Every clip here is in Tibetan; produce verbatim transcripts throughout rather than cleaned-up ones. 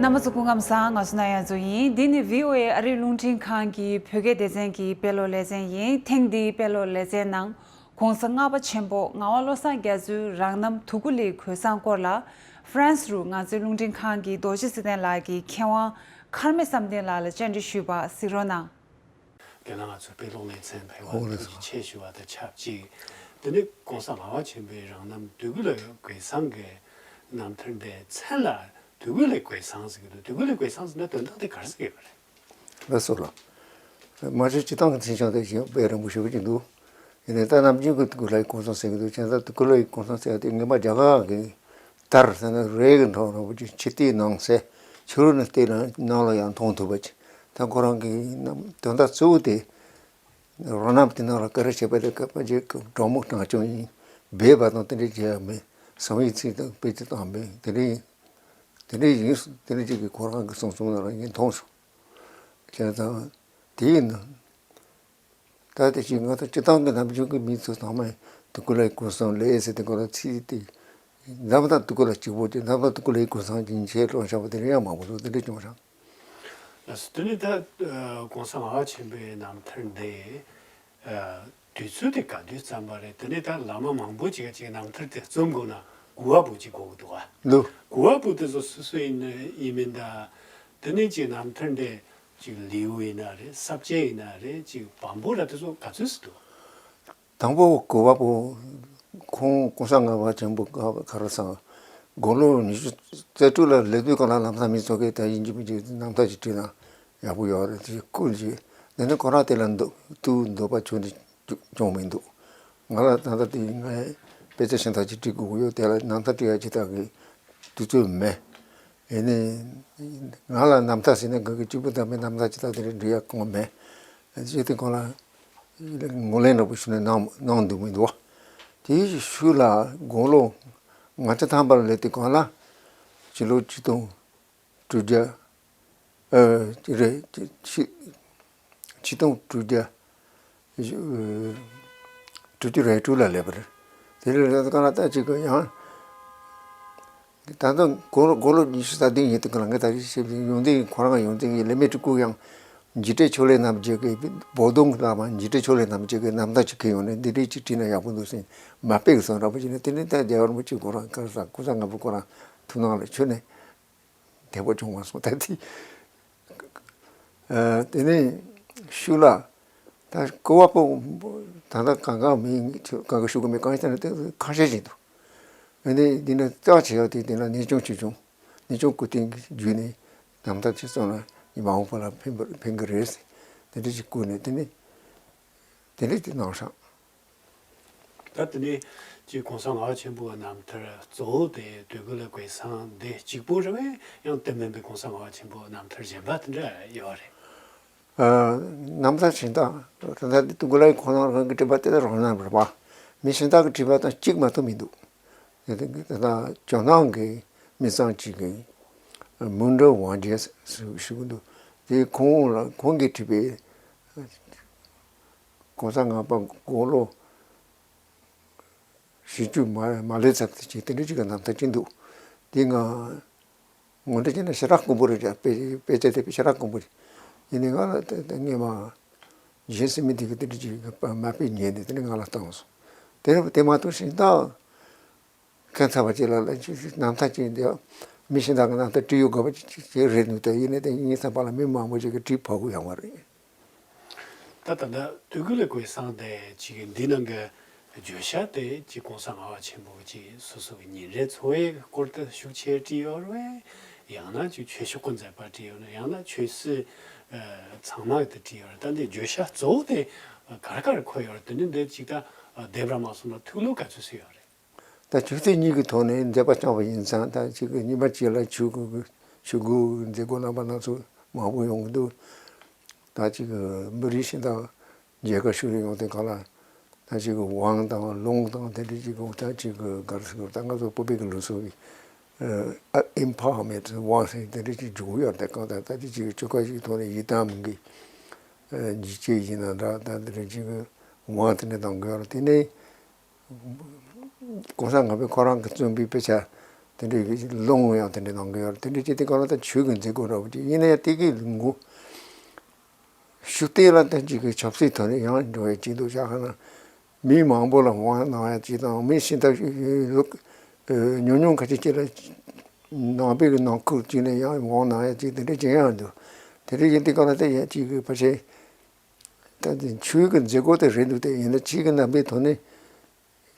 རྣམ་པ་ཚོ་སྐུ་ཁམས་བཟང་། ང་ཚོ་ན་ཡ་ཛོ་ཡིན། འདི་ནི་བྷི་ཨོ་ཨེ་ཨ་རིའི་རླུང་འཕྲིན་ཁང་གི་བོད་སྐད་སྡེ་ཚན་གྱི་དཔེ་ཀློག་ལེ་ཚན་ཡིན། ཐེངས་འདིའི་དཔེ་ཀློག་ལེ་ཚན་ནང་༸གོང་ས་ལྔ་པ་ཆེན་པོ་ངག་དབང་བློ་བཟང་རྒྱ་མཚོའི་རང་རྣམ་དུ་ཀུ་ལའི་གོས་བཟང་སྐོར་ལ་ཧྥ་རན་སི་རུ་ང་ཚོའི་རླུང་འཕྲིན་ཁང་གི་རྡོ་རྗེ་ཚེ་བརྟན་ལགས་ཀྱིས་མཁས་དབང་མཁར་རྨེའུ་བསམ་གཏན་ལགས་ལ་བཅར་འདྲི་ཞུས་པ་གཟིགས་རོགས་གནང་། རྒན་ལགས། ང་ཚོའི་དཔེ་ཀློག་ལེ་ཚན་ཕེབས་པར་ཨོ་ལགས་ཐུགས་རྗེ་ཆེ་ཞུ་བ་དང་ཆབས་ཅིག་དེ་ནས་༸གོང་ས་ལྔ་པ་ཆེན་པོའི་རང་རྣམ་དུ་ཀུ་ལའི་གོས་བཟང་གི་རྣམ་ཐར་འདི་མཚན་ལ་དུ་ཀུ་ལའི་གོས་བཟང་ཟེར་གྱི་འདུག་དུ་ཀུ་ལའི་གོས་བཟང་ཟེར་ན་དོན་དག་དེ་ག་རེ་ཟེར་གྱི་ཡོད་པ་རེད། ལགས་སོ་ལགས། མ་གཞི་སྤྱིར་བཏང་གི་མཚན་བྱང་དེ་བཞིན་དཔེ་རིང་པོ་ཞེ་པོ་ཅིག་འདུག་ཡིན་ནའི་ད་ནམ་རྒྱུན་གྱི་དུ་ཀུ་ལའི་གོས་བཟང་ཟེར་གྱི་འདུག་བྱས་ཙང་དུ་ཀུ་ལའི་གོས་བཟང་ཟེར་བ་དེ་ངེས་པ་རྒྱ་གར་གྱི་དར་ཟེར་ན་རས་ཀྱི་འགྲོ་རང་པོ་ཅིག་ཕྱི་བལྟས་ནང་གསལ། ཕྱི་རོལ་ནས་བལྟས་ན་ནང་ལ་ཡང་མཐོང་ཐུབ་པ་ཅིག་ད་ཁོ་རང་གི་རྣམ་དོན་དག་གཙོ་བོ་དེ་རང་རྣམ་དེ་ནང་ལ་བཀའ་དྲིན་ཆེ་བ་དེ་བཀའ་བརྒྱུད་ཀྱི་གྲོགས་མོ་གྲངས་ཆུང་ཡིན། སྦས་པ་དང་དེ་འདྲའི་བྱས་ཡ་མེད། བསམ་ཡས་ཚིག་དང་དཔེ་ཆ་དང་མེད། དེ་འདྲའི་དེ་འདྲའི་ཡིན། དེ་འདྲའི་ཅིག་གིས་ཁོ་རང་གི་གསུང་གསུང་ནང་ལ་ངས་མཐོང་སོང་། བྱས་ཙང་དེ་ཡིན་ན། ད་དེ་བཞིན་ང་ཚོ་སྤྱིར་བཏང་གི་ནམ་རྒྱུན་གྱི་མི་ཚོ་ཚང་མས་དུ་ཀུ་ལའི་གོས་བཟང་ལེ་ཟེར་དེ་ཁོ་ལ་ཚིག་དེ་འཛམ་བུ་གླིང་དུ་ཀུ་ལ་གཅིག་པོ་དེ་འཛམ་བུ་གླིང་དུ་ཀུ་ལའི་གོས་བཟང་གི་མཆེད་ཀློག་བྱ་བ་དེ་རིང་ཡང་མང་པོ་འདུག་དེ་འདྲ་བྱུང་རང་། ལགས་སོ། དེ་ནས་ད་༸གོང་ས་ལྔ་པ་ཆེན་པོའི་རྣམ་ཐར་འདི་དུས་ཚོད་དེ་ག་དུས་བརྩམས་པ་རེད། དེ་ནས་ད་བླ་མ་མང་པོ་ཅིག་ག་ཅིག་རྣམ་ཐར་དེ་རྩོམ་དགོས་ན་གོ་བ་པོ་ཅིག་དགོས་ཀྱི་འདུག་ག་འདུག་གོ་བ་པོ་དེ་ཚོ་སུ་སུ་ཡིན་ཡིན་མིན་དང་། དེ་ནས་ཅིག་རྣམ་ཐར་འདི་ཅིག་ལེའུ་ཡིན་ན་རེད། ས་བཅད་ཡིན་ན་རེད། ཅིག་བམ་པོ་ར་དེ་ཚོ་ག་ཚོད་སུ་འདུག་དང་པོ་གོ་བ་པོ་ཁོང་༸གོང་ས་ལྔ་པ་ཆེན་པོ་ག་ག་རེ་ཟེར། དགུང་ལོ་ཉི་ཤུ་རྩ་དྲུག་ལ་སླེབས་དུས་གང་ལ་ལམ་སང་མི་ཚོ་གིས་ད་ཡིན་གཅིག་མིན་གཅིག་རྣམ་ཐར་ཅིག་བྲིས་ན་ཡག་པོ་ཡོད་རེད་ཅེས་བསྐུལ་རྗེས། དེ་ནས་ཁོ་རང་དེ་ལ་འདུག་ཐུགས་འདོད་པ་བྱུང་ནས་བྱུང་མི་འདུག་ང་ལ་ད་ལྟ་དེ་ངས་དཔེ་ཆ་གཞན་དག་ཅིག་བྲིས་དགོས་ཀྱི་ཡོད། དེ་ལ་རྣམ་ཐར་བྲིས་ཡ་ཅིག་ད་གི་དུས་ཚོད་མེད། ཡིན་ནའི་ང་ལ་རྣམ་ཐར་ཟེར་ན་ག་གི་གཅིག་པུ་ད་མེད། རྣམ་ཐར་ཅིག་ད་དེ་རིང་འབྲི་ཡ་གང་མེད། ཅེས་དེ་ཁོང་ལ་ངོས་ལེན་འདྲ་པོ་ཞུས་ནས་གནང་གནང་འདུག་མི་འདུག་དེའི་ཤུལ་ལ་དགུང་ལོ་ང་ཚོ་ཐང་པར་སླེབས་དུས་གང་ལ་ཕྱི་ལོ་ཆིག་སྟོང་དྲུག་བརྒྱ་ཨ་རེད། ཆིག་སྟོང་དྲུག་བརྒྱ་དྲུག་ཅུ་རེ་དྲུག་ལ་སླེབས་པ་རེད། དེ་རིང་ལ་གང་ལ་ལྟ་ཅིག་གི་ཡང་ད་ལྟ་དགུང་ལོ་དགུང་ལོ་ཉི་ཤུ་རྩ་བདུན་ཡིན་དུས་གང་ལ་ངས་ད་ཅི་བཤད་ཡོང་དུས་ཁོ་རང་ཡོང་དུས་ལས་མེད་སྤྲུལ་སྐུ་ཡང་འཇིགས་བྲལ་ཕྱོགས་ལས་རྣམ་རྒྱལ་གྱི་བོ་དོང་ལ་མ་འཇིགས་བྲལ་ཕྱོགས་ལས་རྣམ་རྒྱལ་གྱི་རྣམ་ཐར་ཅིག་གི་ཡོང་ནས་འདི་འདྲའི་ཅིག་བྲིས་ན་ཡག་པོ་འདུག་ཟེར་མ་དཔེ་གི་བསམ་ར་པོ་བྱས་ནས། དེ་ནས་ད་རྒྱལ་བ་རིན་པོ་ཆེ་ཁོ་རང་ག་རེ་ཟེར། ༸གོང་ས་ལྔ་པ་ཁོ་རང་ཐུགས་སྣང་ལ་ཆོས་ནས་དད་པ་བྱུང་བ་སོང་། ད་དེ་ཨ་དེ་ནས་ཤུལ་ལ་ད་གོ་བ་པོ་ད་ལྟ་གང་གང་མིན་གང་ག་ཞུ་གི་མེད། གང་ཡིན་ཟེར་ན་དེ་ཁ་ཤས་ཤིག་འདུག་ཨ་ནི་འདི་ནི་རྩ་ཆེ་བ་དེ་དེ་ལ་གནས་ཆུང་ཆེ་ཆུང་གནས་ཆུང་སྐུ་རྟེན་གྱི་བརྒྱུད་ནས་རྣམ་ཐར་ཅིག་བརྩམས་ན་ཉི་མ་འོངས་པ་ལ་ཕན་པ་ཕན་གི་རེད་ཟེར། དེ་འདྲ་ཅིག་བསྐུར་ནས་དེ་ནས་དེ་འདྲ་ཅིག་གནང་ཤག་ད་དེ་ནས་ཅིག་༸གོང་ས་ལྔ་པ་ཆེན་པོའི་རྣམ་ཐར་གཙོ་བོ་དེ་དུ་ཀུ་ལའི་གོས་བཟང་འདི་གཅིག་པུ་རེད་པས། ཡང་དེ་མིན་པའི་༸གོང་ས་ལྔ་པ་ཆེན་པོའི་རྣམ་ཐར་གཞན་པ་དེ་འདྲ་ཡོད་རེད། ཨ་རྣམ་ཐར་གཞན་དག་ད་ལྟ་དུ་ཀུ་ལའི་ཁོ་རང་རང་གིས་བྲིས་པ་དེ་ལ་རང་རྣམ་རེད་པ། མི་གཞན་དག་གིས་བྲིས་པ་དང་གཅིག་མ་གཏོགས་མི་འདུག་དེ་དེ་ད་ལྟ་ཇོ་ནང་གི་མི་ཚང་གཅིག་གིས་མུན་སྒྲོན་དབང་རྒྱལ་ཞུ་ཞུ་གི་འདུག་དེ་ཁོང་ལ་ཁོང་གིས་བྲིས་པའི་༸གོང་ས་ལྔ་པ་དགུང་ལོ་བཞི་བཅུ་མ་མ་ལོན་ཙམ་དེ་ཅིག་དེ་འདྲ་ཅིག་གི་རྣམ་ཐར་ཅིག་འདུག་དེ་ང་ངོ་འདྲ་བྱས་ན་ཞེ་དྲག་དཀོན་པོ་རེད་ཀྱང་དཔེ་དཔེ་ཆ་དེ་ཞེ་དྲག་དཀོན་པོ་རེད། ཡིན་ནའི་ང་ལ་དེ་དེ་སྔས་མ་གཞན་སེམས་མི་དེ་གི་དེ་འདྲ་ཅིག་གི་མ་དཔེ་ཉན་ནས་དེ་ནས་ང་ལ་བཏང་སོང་། དེ་དེ་མ་གཏོགས་གཞན་དག་ཁ་ཚ་བ་ཅིག་ལ་ལ་ཅིག་ཅིག་རྣམ་ཐར་ཅིག་འདི་མི་གཞན་དག་གི་རྣམ་ཐར་བྲིས་ཡོད་དགོས་པ་ཅིག་ཅིག་ཅིག་རེད་འདུག་དེ་ཡིན་ནའི་དེ་ངའི་བསམ་པ་ལ་མི་མང་པོ་ཅིག་གིས་བྲིས་ཕོད་ཀྱི་ཡོད་མ་རེད། ད་ད་ལྟ་དུ་ཀུ་ལའི་གོས་བཟང་དེ་ཅིག་འདི་ནང་གི་བརྗོད་བྱ་དེ་ཅིག་༸གོང་ས་ལྔ་པ་ཆེན་པོ་ཅིག་སོ་སོ་གི་ཉིན་རེའི་འཚོ་བའི་སྐོར་དུ་ཤུགས་ཆེ་བྲིས་ཡོད་རེད། ཡང་ན་ཅིག་ཆོས་ཕྱོགས་ཀྱི་མཛད་པ་བྲིས་ཡོད་རེད། ཡང་ན་ཆོས་སྲིད་ཨ་ཚང་མ་དེ་བྲིས་ཡོད་རེད། ད་འདི་བརྗོད་བྱ་གཙོ་བོ་དེ་ག་རེ་ག་རེ་འཁོད་ཡོད་རེད། དེ་ནི་འདི་ཅིག་ད་སྡེབ་ར་མ་སོང་ན་ཐུགས་བློ་ག་ཚོད་སུ་ཡོད་རེད། ད་ཆོས་སྲིད་གཉིས་ཀྱི་ཐོག་ནས་མཛད་པ་བསྐྱངས་པ་ཡིན་ཙང་། ད་ཅིག་གི་ཉི་མ་གཅིག་ལ་ཆོས་གོས་ཆོས་གོས་མཛད་སྒོ་གནང་པ་སྣ་ཚོགས་མང་པོ་ཡོང་གི་འདུག་ད་ཅིག་གི་མི་རིགས་གཞན་དང་མཇལ་ཁ་ཞུ་རེ་ཡོང་དུས་གང་ལ་ད་ཅིག་གི་ཝང་དང་ལུང་དང་དེ་འདྲ་ཅིག་གི་ད་ཅིག་གི་ག་རེ་ཟེར་དགོས། ད་ང་ཚོ་བོད་པའི་གི་ལུགས་སྲོལ་གྱི་ཨ་ཨིམ་ཕ་ཝར་མེན་ཊི་ཝང་ཟེར་དེ་འདྲ་ཅིག་འབྱུང་གི་ཡོད་རེད། གང་ལྟར་ད་ཅིག་ཅིག་གི་ཆོལ་ཁ་ཞིག་གི་ཐོག་ནས་ཡི་དམ་གི་འཇིགས་བྱེད་ཡིན་ན་འདྲ། ད་དེ་འདྲ་ཅིག་གི་ཝང་དེ་འདྲ་གཏོང་གི་ཡོད་རེད། དེ་ནས་༸གོང་ས་ལྔ་པས་ཁོ་རང་གིས་བརྩམས་པའི་དཔེ་ཆ་ དེ་འདྲའི་གི་ལུང་ཡང་དེ་འདྲའི་གནང་གི་ཡོད་རེད། དེ་འདྲའི་ཅིག་དེ་ག་ལ་ད་ཆོས་ཀྱི་མཛད་སྒོ་འདྲ་པོ་ཅིག་ཡིན་ན་ཡང་དེ་གི་ངོ་ཤུགས་བསྟན་ལ་ད་ཅིག་གི་ཆབ་སྲིད་ཐོག་ནས་ཡང་འགྲོ་བའི་ཅིག་འདུག་བཞག་ན། མི་མང་པོ་ལ་དབང་གནང་ཡ་ཅིག་དང་མི་ཤིན་ཏུ་ཉུང་ཉུང་ཁ་ཅིག་ཅིག་ལ་ནང་པའི་གི་ནང་ཁུལ་ཅིག་ནས་ཡང་དབང་གནང་ཡ་ཅིག་དེ་འདྲ་ཅིག་ཡང་འདུག་དེ་འདྲ་ཡིན་དུས་ག་ལ་ད་ཡ་ཅིག་གི་ཕལ་ཆེར་ད་དེ་ཆོས་ཀྱི་མཛད་སྒོ་དེ་རེད་འདུག་དེ་ཡིན་ན་ཕྱིའི་གི་རྣམ་པའི་ཐོག་ནས་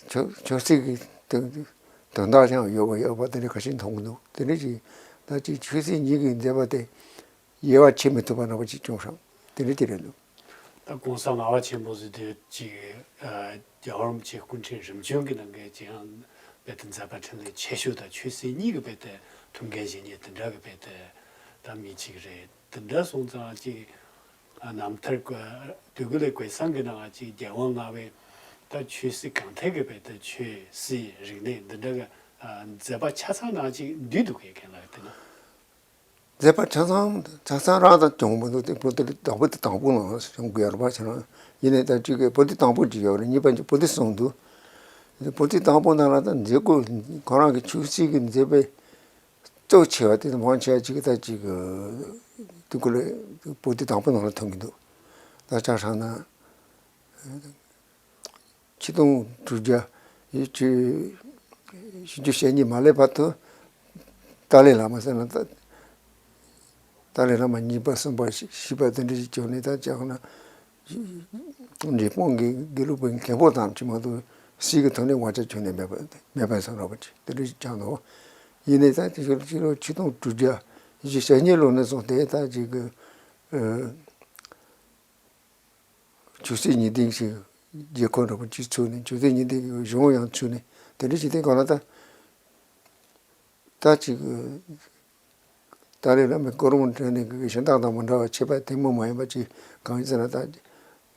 ཆོས་ཆོས་སྲིད་ཀྱི་དོན་དག་ཀྱང་ཡོད་པ་ཡོད་པ་དེ་འདྲ་ཁ་ཤས་མཐོང་གི་འདུག་དེ་འདྲ་ཅིག་ད་ཅིག་ཆོས་སྲིད་གཉིས་ཀྱི་མཛད་པ་དེ་དབྱེ་བ་ཕྱེ་མི་ཐུབ་པ་འདྲ་པོ་ཅིག་བྱུང་སོང་། དེ་འདྲ་ཅིག་རེད་འདུག་ད་གོང་ས་ལྔ་པ་ཆེན་པོ་ཟེར་དུས་ཅིག་རྒྱལ་བ་རིན་པོ་ཆེ་སྐུ་ཕྲེང་རིམ་བྱོན་གྱི་ནང་གི་ཅིག་ཡང་རྦད་དེ་མཛད་པ་འཕྲིན་ལས་ཆེ་ཤོས་དང་ཆོས་སྲིད་གཉིས་ཀྱི་རྦད་དེ་ཐུགས་འགན་བཞེས་མཁན་དེ་འདྲ་གི་རྦད་དེ་ད་མི་གཅིག་རེད། དེ་འདྲ་སོང་ཙང་ཅིག་རྣམ་ཐར་དུས་ཀུན་ལས་གོས་བཟང་གི་ནང་ཅིག་རྒྱལ་དབང་ལྔ་པའི་ད་ཆོས་སྲིད་གང་ཐད་ཀྱི་རྦད་དེ་ཆོས་སྲིད་རིག་གནས་འདི་འདྲ་གི་མཛད་པ་ཆ་ཚང་ནང་ཅིག་འདུས་འདུག་གས། མཁན་ལགས་དེ་ན། མཛད་པ་ཆ་ཚང་ཆ་ཚང་རང་དང་བྱུང་མི་འདུག་དེ་བོད་དེ་དང་པོ་དེ་དང་པོ་ནང་བྱུང་དགོས་ཡོད་རེད་པ། ཆ་ཚང་ཡིན་ནའི་ད་ཅིག་གི་བོད་དེ་དང་པོ་ཅིག་ཡོད་རེད། གཉིས་པ་ཅིག་བོད་དེ་གསུམ་འདུག་བོད་དེ་དང་པོ་ནང་ལ་ད་མཛད་སྒོ་ཁོ་རང་གི་ཆོས་སྲིད་ཀྱི་མཛད་པའི་གཙོ་ཆེ་བ་དེ་མང་ཆེ་བ་ཅིག་ད་ཅིག་གི་དུས་ཀུན་ལས་བོད་དེ་དང་པོ་ནང་ལ་ཐོན་གྱི་འདུག་ད་ཆ་བཞག་ན། ཆིག་སྟོང་དྲུག་བརྒྱ་ཡི་ཆུ་བཞི་བཅུ་ཞེ་གཉིས་མ་སླེབས་བར་དུ་ཏཱ་ལའི་བླ་མ་ཟེར་ན་ད་ཏཱ་ལའི་བླ་མ་གཉིས་པ་གསུམ་པ་བཞི་བཞི་པ་དེ་འདྲ་ཞིག་བྱུང་ནས། ད་ཅག་ན་འབྲས་སྤུངས་ཀྱི་དགེ་ལུགས་པའི་མཁན་པོ་ཙམ་ཅིག་མ་གཏོགས་སྲིད་ཀྱི་ཐོག་ནས་དབང་ཆ་ཁྱོན་ནས་མེད་པ་མེད་པ་བཟོ་འདྲ་པོ་ཅིག་དེ་འདྲ་ཞིག་ཆགས་འདུག་ཡིན་ནའི་ད་དེ་ཕྱི་ལོ་ཆིག་སྟོང་དྲུག་བརྒྱ་ཡི་ཆུ་ཞེ་གཉིས་ལོ་ནས་བཟུང་སྟེ་ད་ཅིག་གི་ཆོས་སྲིད་གཉིས་ལྡན་ཞིག་རྒྱལ་ཁབ་འདྲ་པོ་ཅིག་ཚུགས་ནས། ཆོས་སྲིད་གཉིས་ལྡན་གྱི་གཞུང་ཡང་ཚུགས་ནས། དེ་འདྲ་ཞིག་དེ་ག་ལ་ད་ད་ཅིག་ཏཱ་ལའི་བླ་མའི་སྐུ་རིམ་དྲན་ནས་གི་གཞན་དག་དང་མི་འདྲ་བ་ཁྱད་པར་དེ་མོ་མ་ཡིན་པ་ཅིག་གང་ཡིན་ཟེར་ན། ད་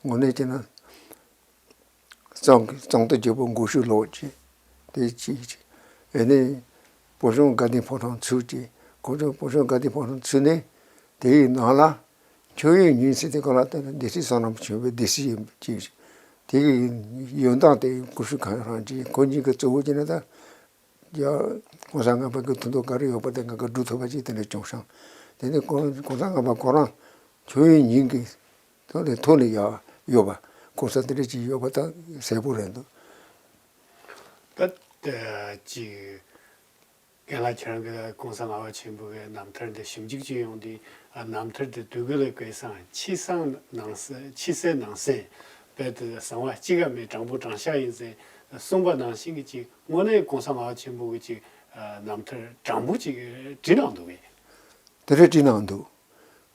དངོས་གནས་བྱས་ན། གཙང་གཙང་སྟོད་རྒྱལ་པོ་མགོ་ཞུ་ལོག་ཅིག་དེ་གཅིག་ཅིག་ཨེ་ནས་བོད་གཞུང་དགའ་ལྡན་ཕོ་བྲང་ཚུགས་ཅིག་གོ་ཆོད་བོད་གཞུང་དགའ་ལྡན་ཕོ་བྲང་ཚུགས་ནས། དེའི་ནང་ལ་ཆོས་དབྱིངས་ཉིན་ཟེར་དེ་ག་ལ་ད་སྡེ་སྲིད་བསོད་ནམས་ཆོས་འཕེལ་སྡེ་སྲིད་ཡིན་ཅིག་དེ་གི་ཡོན་བདག་དེ་སྐུ་ཞབས་གངས་རང་ཅིག་ཁོ་གཉིས་ཀྱི་གཙོ་བོ་བྱས་ནས་ད་རྒྱ་གོང་ས་ལྔ་པ་གི་ཐུགས་འདོད་ག་རེ་ཡོད་པ་དེ་ང་ག་སྒྲུབ་ཐུབ་པ་ཅིག་དེ་འདྲ་བྱུང་ཤག་དེ་ནས་གོང་གོང་ས་ལྔ་པ་ཁོ་རང་ཆོས་དབྱིངས་ཉིན་གྱི་ཐོག་ནས་ཐོག་ནས་ཡ་ཡོད་པ་གོ་ས་དེ་འདྲ་ཅིག་ཡོད་པ་ད་གསལ་པོ་རེད་འདུག་ད་ཅིག་རྒན་ལགས་ཁྱེད་རང་གི་གོང་ས་ལྔ་པ་ཆེན་པོ་གི་རྣམ་ཐར་འདི་ཞིབ་འཇུག་བྱེད་ཡོང་དུས། ཨ་རྣམ་ཐར་འདི་དུས་ཀུན་ལས་གོས་བཟང་། ཕྱི་གསལ་ནང་གསལ་ཕྱི་གསལ་ནང་གསལ་རྦད་དེ་གསང་བ་གཅིག་ག་མེད། དྲང་པོ་དྲང་བཞག་ཡིན་ཟེར་གསུངས་པ་ནང་བཞིན་གྱི་ཅིག་དངོས་གནས་གོང་ས་ལྔ་པ་ཆེན་པོ་གི་ཅིག་ཨ་རྣམ་ཐར་དྲང་པོ་ཅིག་བྲིས་གནང་འདུག་གས། དེ་འདྲ་བྲིས་གནང་འདུག་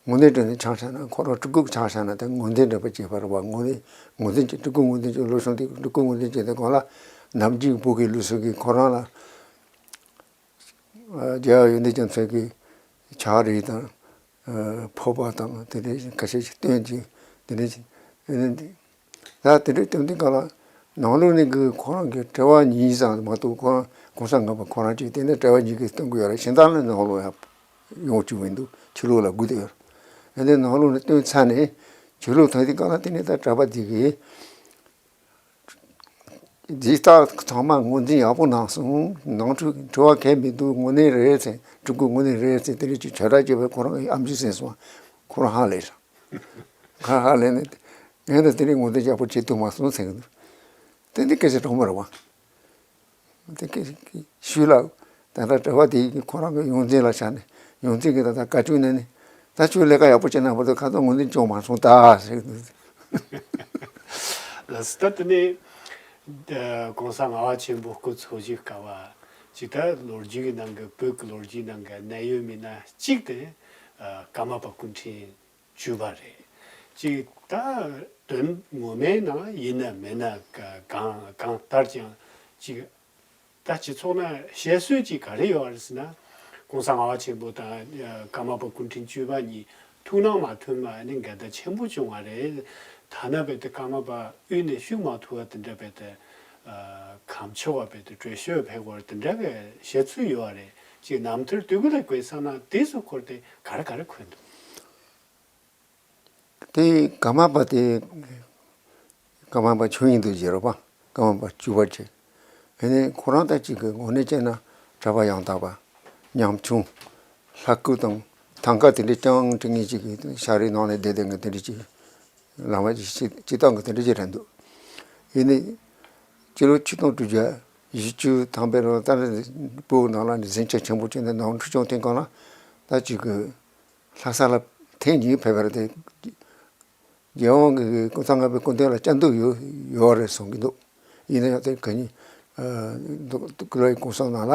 དངོས་གནས་དྲང་གནས་ཆ་བཞག་ན་ཁོ་རང་སྤྲུལ་སྐུ་ཆ་བཞག་ན་ད་ངོས་འཛིན་འདྲ་པོ་བྱས་པ་རེད་བ། ངོས་ངོས་འཛིན་གྱི་སྤྲུལ་སྐུ་ངོས་འཛིན་གྱི་ལོ་གསུམ་དེ་སྤྲུལ་སྐུ་ངོས་འཛིན་བྱས་ཏེ་གང་ལ་ནམ་རྒྱུན་བོད་ཀྱི་ལུགས་སྲོལ་གྱི་ཁོ་རང་ལ་རྒྱལ་བ་ཡོན་ཏན་རྒྱ་མཚོ་གི་ཕྱག་རིས་དང་འཕགས་པ་དང་དེ་འདྲ་ཁ་ཤས་ཤིག་སྟོན་ཅིང་། དེ་འདྲ་ད་དེ་འདྲ་སྟོན་དུས་གང་ལ་ནང་ལོགས་ནས་གི་ཁོ་རང་གི་དྲི་བ་གཉིས་ཙམ་མ་གཏོགས་ཁོ་རང་གོང་ས་ལྔ་པ་ཁོ་རང་ཅིག་དེ་འདྲ་དྲི་བ་གཉིས་ཀྱི་སྟོན་གི་ཡོད་རེད། གཞན་དག་ནི་ནང་ལོགས་ཡང་ཡོང་བཅུག་མི་འདུག་ཕྱི་ལོགས་ལ་སྒུག་བསྡད་ཡོད་རེད། ཨ་ནི་ནང་ལོགས་ནས་བཏོན་ཚར་ནས་ཕྱི་ལོགས་ཐོན་དུས་གང་ལ་དེ་ནས་ད་གྲྭ་པ་དེ་གིས་འདི་ལྟར་ཚང་མ་ངོས་འཛིན་ཡག་པོ་གནང་སོང་། ནང་ཁྲོལ་དྲི་བ་གང་མི་འདུག་དངོས་གནས་རེད་ཟེར། སྤྲུལ་སྐུ་དངོས་གནས་རེད་ཟེར། དེ་འདྲ་ཅིག་བྱེ་བྲག་བརྒྱད་པའི་ཁོ་རང་གི་ཨམ་ཆི་ཟིན་སོང་། ཁོ་རང་ཧ་ལས་སོང་། ཁ་ཧ་ལས་ནས་ངས་ད་དེ་རིང་ངོས་འཛིན་ཡག་པོ་བྱེད་ཐུབ་མ་སོང་ཟེར་གི་འདུག་དེ་འདི་སྐད་ཆ་དྲང་པོ་རེད་བ། དེ་སྐད་ཆ་ཞུས་ལ། ད་ལྟ་གྲྭ་པ་དེ་ཁོ་རང་གི་ཡོངས་འཛིན་ལ་ཆགས་ནས་ཡོངས་འཛིན་གྱིས་ད་ལྟ་བཀའ་བཀྱོན་གནང་ནས། ད་ཁྱོད་ལས་ཀ་ཡག་པོ་བྱེད་གནང་བར་དུ་ཁ་སང་ངོས་འཛིན་བྱུང་མ་སོང་ད་ཟེར་གི་འདུག་ལགས་སོ། ད་དེ་ནས་གོང་ས་ལྔ་པ་ཆེན་པོ་སྐུ་འཚོ་བཞུགས་སྐབས་ཅིག་ད་ལོ་རྒྱུས་ཀྱི་ནང་གི་བོད་ཀྱི་ལོ་རྒྱུས་ནང་གི་གནད་ཡོད་མི་སྣ་གཅིག་དེ་ཀརྨ་པ་སྐུ་ཕྲེང་བཅུ་པ་རེད། ཅིག་ད་དོན་ངོ་མའི་ནང་ཡིན་ན་མིན་ན་གང་གང་ལྟར་ཀྱང་ཅིག་ད་སྤྱི་ཚོགས་ན་བཤད་སྲོལ་ཅིག་ག་རེ་ཡོད་རེད་ཟེར་ན། གོང་ས་ལྔ་པ་ཆེན་པོ་དང་ཀརྨ་པ་སྐུ་ཕྲེང་བཅུ་པ་གཉིས་ཐུགས་སྣང་མ་མཐུན་པ་ནི་འགལ་ཟླ་ཆེན་པོ་བྱུང་བ་རེད། ཐ་ན་རྦད་དེ་ཀརྨ་པ་དབུས་ནས་བཞུགས་མ་ཐུབ་པ་དེ་འདྲ་རྦད་དེ་ཁམས་ཕྱོགས་པ་རྦད་དེ་བྲོས་བྱོལ་ཕེབས་པ་དེ་འདྲ་གི་བཤད་ཚུལ་ཡོད་རེད། ཅིག་རྣམ་ཐར་དུས་ཀུན་ལས་གོས་བཟང་ན་དེ་ཚོ་སྐོར་དེ་ག་རེ་ག་རེ་འཁོད་འདུག་དེ་ཀརྨ་པ་དེ་ཀརྨ་པ་ཆོས་དབྱིངས་རྡོ་རྗེ་རེད་པ། ཀརྨ་པ་བཅུ་པ་བྱས། དེ་ནས་ཁོ་རང་ད་ཅིག་གི་ངོས་ནས་བྱས་ན་ གྲྭ་པ་ཡང་དག་པ། ཉམ་ཆུང་། ལྷ་སྐུ་དང་ཐང་ཀ་དེ་འདྲ་རྐྱང་དྲི་ངེས་ཅིག་གི་ཤ་རའི་ནང་ནས་བསྡད་བསྡད་ངེས་དེ་འདྲ་ཅིག་ལམ་བ་ཅིག་སྤྱི་སྤྱི་བཏང་གི་དེ་འདྲ་ཅིག་རེད་འདུག་ཡིན་ནའི་སྤྱི་ལོ་ཆིག་སྟོང་དྲུག་བརྒྱ་བཞི་བཅུ་ཐམ་པའི་ལོ་ལྟར་བོད་ནང་ལ་ནི་ཟིང་ཆ་ཆེན་པོ་བྱུང་ནས་ནང་འཁྲུག་བྱུང་དེ་གང་ལ་ད་ཅིག་གི་ལྷ་ས་ལ་ཐེངས་གཉིས་ཕེབས་པ་རེད་དེ། རྒྱལ་དབང་གིས་གོང་ས་ལྔ་པའི་སྐུ་མདུན་ལ་བཅར་འདོད་ཡོད་ཡོད་རེད་གསུང་གི་འདུག་ཡིན་ན་ཡང་དེ་ག་ནི་ཀུ་ལའི་གོང་ས་ནང་ལ་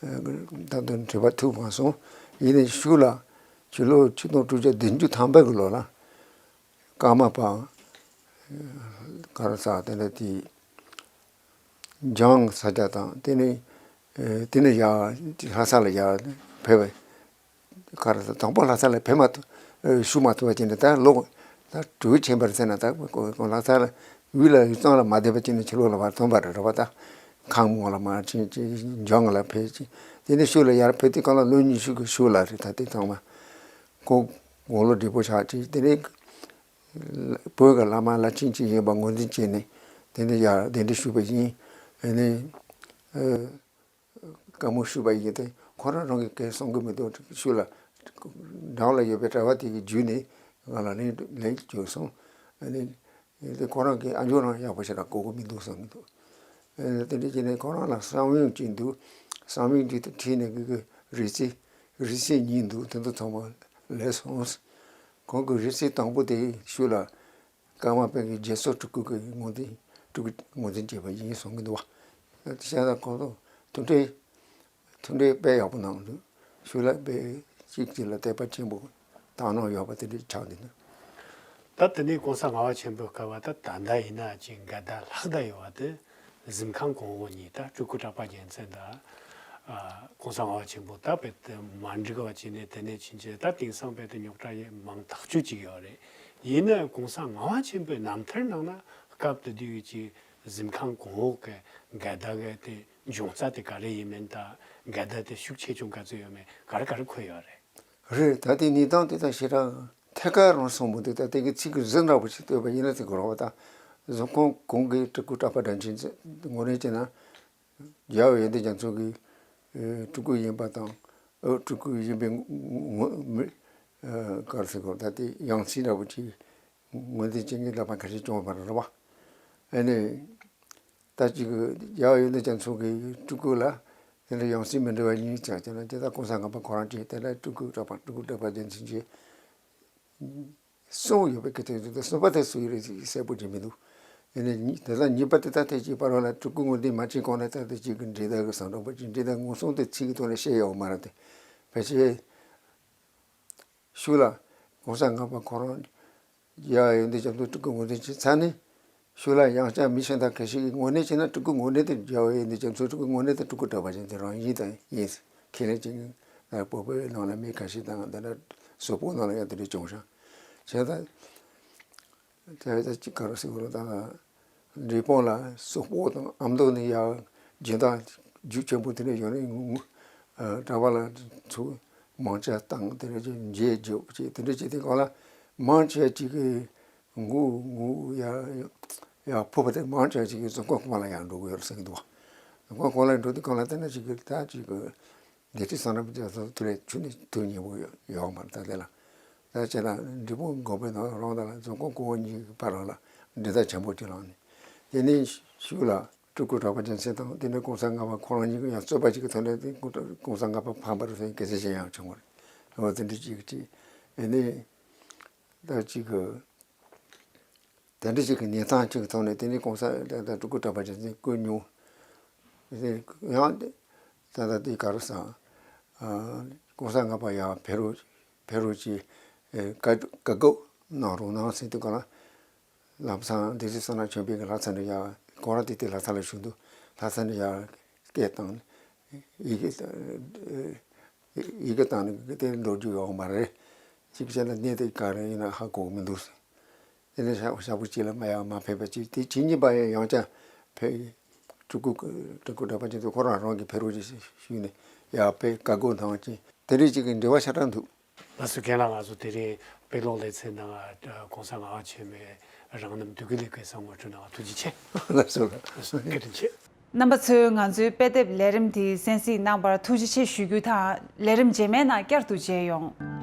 ད་དུང་འབྲེལ་བ་ཐུབ་མ་སོང་། ཡིན་ནའི་ཤུལ་ལ་ཕྱི་ལོ་ཆིག་སྟོང་དྲུག་བརྒྱ་བདུན་ཅུ་ཐམ་པའི་གི་ལོ་ལ་ཀརྨ་པ་ག་རེ་ཟེར་དེ་འདྲ་དེ། འཇང་ས་སྐྱ་དང་དེ་ནས་ཨེ་དེ་ནས་ཡར་ལྷ་ས་ལ་ཡར་ཕེབས་པའི་ག་རེ་ཟེར། དང་པོ་ལྷ་ས་ལ་ཕེབས་མ་ཐུབ་ཨེ་བཞུགས་མ་ཐུབ་པ་ཅིག་ནས་ད་ལོ་ད་དྲུག་ཕྱིན་པར་ཟེར་ན་ད་ལྷ་ས་ལ་དབུས་ལ་དབུས་གཙང་ལ་མ་བསྡད་པ་ཅིག་ནས་ཕྱི་ལོགས་ལ་མར་ཐོན་པ་རེད་རེད་པ། ད་ཁམས་ངོས་ལ་མར་ཕྱིན་ཅིག་འཇང་ལ་ཕེབས་ཅིག་དེ་ནས་ཤུལ་ལ་ཡར་ཕེབས་དུས་གང་ལ་ལོ་ཉི་ཤུ་གི་ཤུལ་ལ་རེད། ད་དེ་ཚང་མ་ཁོ་དགུང་ལོ་བགྲེས་པོ་ཆགས་ཅིག་དེ་ནས་བོད་ཀྱི་བླ་མ་བླ་ཆེན་ཅིག་ཡིན་པ་ངོས་འཛིན་བྱས་ནས་དེ་ནས་ཡར་གདན་འདྲེན་ཞུས་པ་ཡིན། ཨ་ནི་ཨ་བཀའ་མོལ་ཞུས་པ་ཡིན་ཏེ་ཁོ་རང་རང་གིས་སྐད་གསུང་གི་མི་འདུག་ཤུལ་ལ་འགྲམ་ལ་ཡོད་པའི་གྲྭ་པ་དེ་གིས་བརྒྱུད་ནས་ང་ལ་ལན་ལན་བརྒྱབ་སོང་། ཨ་ནི་དེ་ཁོ་རང་གིས་ཨ་མཆོག་རང་ཡག་པོ་ཞེ་དྲག་གོ་གི་མི་འདུག་གསུང་གི་འདུག་ཨ་ནི་དེ་འདྲ་བྱས་ནས་ཁོ་རང་ལ་བསམ་ཡོད་ཅིག་འདུག་བསམ་ཡོད་ཅིག་དེ་ཁྲིད་ནས་གི་གི་རིག་རྩལ་རིག་རྩལ་གཉིས་འདུག་དེ་ཚོ་ཚང་མ་ལས་སོང་། ཁོང་གི་རིག་རྩལ་དང་པོ་དེ་ཤུལ་ལ་ཀརྨ་པའི་གི་རྗེས་སོར་སྤྲུལ་སྐུ་གི་ངོས་འཛིན་སྤྲུལ་སྐུ་ངོས་འཛིན་བྱས་པ་ཡིན་གསུང་གི་འདུག་བ། བྱས་ཙང་ཁོང་ཚོ་མཐུན་འབྲེལ་མཐུན་འབྲེལ་དཔེ་ཡག་པོ་གནང་འདུག་ཤུལ་ལ་དཔེ་གཅིག་གཅིག་ལ་དད་པ་ཆེན་པོ་དག་སྣང་ཡོད་པ་དེ་འདྲ་ཆགས་འདུག་ད་དེ་ནས་གོང་ས་ལྔ་པ་ཆེན་པོའི་སྐབས་ད་ད་ལྟ་ཡིན་ན་ཅིག་འགལ་ཟླ་ལྷག་ད་ཡོད་པ་དེ། གཟིམ་ཁང་གོང་འོག་གཉིས་ད་སྤྲུལ་སྐུ་གྲགས་པ་རྒྱལ་མཚན་དང་། ཨ་གོང་ས་ལྔ་པ་ཆེན་པོ་ད་དཔེ་དེ་མ་འགྲིག་པ་བྱས་ནས་དེ་ནས་ཕྱིན་ཆད་ད་དེང་སང་དཔེ་དེ་རྙོག་དྲ་ཡེ་མང་ཐག་ཆོད་ཅིག་ཡོད་རེད། ཡིན་ན་གོང་ས་ལྔ་པ་ཆེན་པོའི་རྣམ་ཐར་ནང་ན་སྐབས་དེ་དུས་ཀྱི་གཟིམ་ཁང་གོང་འོག་གི་འགལ་ཟླ་གི་དེ་འབྱུང་རྩ་དེ་ག་རེ་ཡིན་མིན་དང་འགལ་ཟླ་དེ་ཤུགས་ཆེ་ཆུང་ག་ཚོད་ཡོད་མེད་ག་རེ་ག་རེ་འཁོད་ཡོད་རེད། རེད། ད་དེ་གནས་སྟངས་དེ་དང་ཞེ་དྲག་ཐད་ཀར་རང་སོང་མི་འདུག་ད་དེ་གི་ཚིག་གི་གཟི་འདྲ་པོ་ཞིག་བཏོད་པ་ཡིན་ན་དེ་གོ་རོགས་པ་ད་གཟིམ་ཁང་གོང་གི་སྤྲུལ་སྐུ་གྲགས་པ་དྲན་ཅན་ངོས་ནས་བྱས་ན། རྒྱལ་བ་ཡོན་ཏན་རྒྱ་མཚོ་གི་ཨེ་སྤྲུལ་སྐུ་ཡིན་པ་དང་ཨེ་སྤྲུལ་སྐུ་ཡིན་པའི་ངོ་མི་ཨེ་ག་རེ་ཟེར་དགོས། ད་དེ་ཡང་སྲིད་འདྲ་པོ་ཅིག་ངོས་འཛིན་བྱེད་མཁན་ལག་པ་ཁ་ཤས་བྱུང་བ་རེད་བ། ཨ་ནི་ད་ཅིག་རྒྱལ་བ་ཡོན་ཏན་རྒྱ་མཚོ་གི་སྤྲུལ་སྐུ་ལ་དེ་འདྲ་ཡང་སྲིད་མི་འདྲ་བ་གཉིས་ཆགས་ཀྱི་ན་དེ་ད་གོང་ས་ལྔ་པ་ཁོ་རང་གིས་དེ་ལ་སྤྲུལ་སྐུ་གྲགས་པ་སྤྲུལ་སྐུ་གྲགས་པ་རྒྱལ་མཚན་གྱི་གསུངས་ཡོད་པའི་སྐད་ཆ་དེ་གསུངས་པ་དེ་སུ་ཡིན་རེད་གསལ་པོ་ཅིག་མི་འདུག་ཡིན་ནའི་དེ་དག་གཉིས་པ་དེ་དག་ཐད་ཀྱི་བར་ལ་སྤྲུལ་སྐུ་ངོས་འཛིན་མ་བྱས་གོང་ནས་ད་ལྟ་ཅིག་གི་འབྲེལ་ཟླ་གི་བསམ་གྲུབ་པ་ཅིག་འབྲེལ་ཟླ་ངོ་སྲུང་དེ་ཚིག་གི་ཐོག་ནས་བཤད་ཡོད་མ་རེད་དེ། ཕལ་ཆེར་ཤུལ་ལ་གོང་ས་ལྔ་པ་ཁོ་རང་རྒྱལ་བ་ཡོན་ཏན་རྒྱ་མཚོ་སྤྲུལ་སྐུ་ངོས་འཛིན་བྱས་ཚར་ནས་ཤུལ་ལ་ཡང་བསྐྱར་མི་གཞན་དག་ཁ་ཤས་ཀྱི་ངོས་ནས་བྱས་ན་སྤྲུལ་སྐུ་ངོས་ནས་དེ་རྒྱལ་བ་ཡོན་ཏན་རྒྱ་མཚོ་སྤྲུལ་སྐུ་ངོས་ནས་དེ་སྤྲུལ་སྐུ་གྲགས་པ་ཅན་དེ་རང་ཡིན་དང་ཡིན། ཁས་ལེན་བྱེད་མཁན་བོད་པའི་ནང་ལ་མི་ཁ་ཤས་དང་དེ་འདྲ་སོག་པོ་ནང་ལ་ཡང་དེ་འདྲ་བྱུང་ཤག་བྱས་ཙང་དེ་ལྟ་ཅིག་ག་རེ་ཟེར་དགོས་རེད། ད་འབྲས་སྤུངས་ལ་སོག་པོ་དང་ཨ་མདོ་ནས་ཡར་སྦྱིན་བདག་རྒྱུགས་ཆེན་པོ་དེ་འདྲ་ཡོང་ནས་ངུ་ངུ་གྲྭ་པ་ལ་ཚུར་མང་ཇ་བཏང་དེ་འདྲ་ཅིག་འཇལ་རྒྱུགས་བྱས་དེ་འདྲ་བྱས་དེ་གང་ལ་མང་ཆེ་ཅིག་གིས། ངུ་ངུ་ཡ་ཡ་ཕོར་པ་དེ་མང་ཆེ་ཅིག་གིས་རྫོང་ཁོག་གོང་ལ་ཡར་འགྲོ་གི་ཡོད་རེད་ཟེར་གྱི་འདུག་རྫོང་ཁོག་གོང་ལ་འགྲོ་དུས་གང་ལ་བལྟས་ན་ཅིག་གི་ད་ཅིག་གི་སྡེ་སྲིད་བསམ་གྲུབ་རྒྱ་མཚོ་དེ་ལས་ཆུ་ནས་དུ་ཉེ་པོ་ཡོད་ཡོད་མ་རེད། ད་དེ་ལ་ད་ཅི་ལ་འབྲས་སྤུངས་དགོན་པའི་ནང་རང་དང་ལ་རྫོང་ཁོག་གོང་འོག་གཉིས་ཀྱི་བར་ལ་འབྲེལ་ཟླ་ཆེན་པོ་ཅིག་ལངས་ནས་དེ་ནས་ཤུལ་ལ་སྤྲུལ་སྐུ་གྲགས་པ་རྒྱལ་མཚན་དང་དེ་ནས་གོང་ས་ལྔ་པ་ཁོ་རང་གཉིས་ཀྱི་ཡང་རྩོད་པ་ཅིག་གི་ཐོག་ནས་དེ་གོང་ས་ལྔ་པ་ཕམ་པ་རེད་ཟེར་གི་གསལ་བཤད་ཡང་བྱུང་བ་རེད། འོ་དེ་འདྲ་ཅིག་ཅིག་ཨེ་ནས། ད་ཅིག་གི་དེ་འདྲ་ཅིག་གི་གནས་སྟངས་ཅིག་གི་ཐོག་ནས་དེ་ནས་གོང་ས་ད་ལྟ་སྤྲུལ་སྐུ་གྲགས་པ་རྒྱལ་མཚན་བསྐོས་མྱོང་། ཡང་ད་ལྟ་དེ་ག་རེ་ཟེར། གོང་ས་ལྔ་པ་ཡར་ཕེབས་རོགས་ཕེབས་རོགས་ཀྱིས་བཀའ་བཀའ་བཀོད་གནང་རོགས་གནང་ཟེར་དུས་ག་ལ་ལམ་སང་སྡེ་སྲིད་བསོད་ནམས་ཆོས་འཕེལ་གྱིས་ལྷ་ས་ནས་ཡར་ཁོ་རང་དེ་དུས་ལྷ་ས་ལ་བཞུགས་འདུག་ལྷ་ས་ནས་ཡར་སྐད་བཏང་ཡི་གེ་ཡི་གེ་བཏང་ནས་དེ་འགྲོ་རྒྱུ་ཡོད་མ་རེད། གཅིག་བྱས་ན་གནས་དེ་ག་རེ་ཡིན་ན་ཧ་གོ་གི་མི་འདུག་དེ་ནས་ཞག་ཞག་པོ་གཅིག་ལ་མ་ཡར་མ་ཕེབས་པ་ཅིག་དེ་ཕྱི་ཉིན་པ་ཡང་ཡང་བསྐྱར་ཕེབས། སྤྲུལ་སྐུ་སྤྲུལ་སྐུ་གྲགས་པ་ཅན་དུ་ཁོ་རང་རང་གིས་ཕེབས་རོགས་ཅིག་ཞུས་ནས་ཡར་ཕེབས་བཀའ་བསྒོ་གནང་ཅིང་དེ་འདྲ་ཅིག་གི་འབྲེལ་བ་ཤ་སྟག་འདུག་ལགས་སོ། རྒན་ལགས། ང་ཚོ་དེ་རིང་དཔེ་ཀློག་ལེ་ཚན་ནང་གོང་ས་ལྔ་པ་ཆེན་མོའི་རང་རྣམ་འདུས་ཀྱི་ལས་ཀའི་ས་ངོ་སྤྲོད་གནང་བ་ཐུགས་རྗེ་ཆེ། ལགས་སོ། ལགས་སོ། བཀའ་དྲིན་ཆེ། རྣམ་པ་ཚོས་ང་ཚོའི་དཔེ་དེབ་ལས་རིམ་དེ་གསན་གཟིགས་གནང་བར་ཐུགས་རྗེ་ཆེ་ཞུ་རྒྱུ་དང་། ལས་རིམ་རྗེས་མའི་ནང་བསྐྱར་དུ་མཇལ་ཡོང་།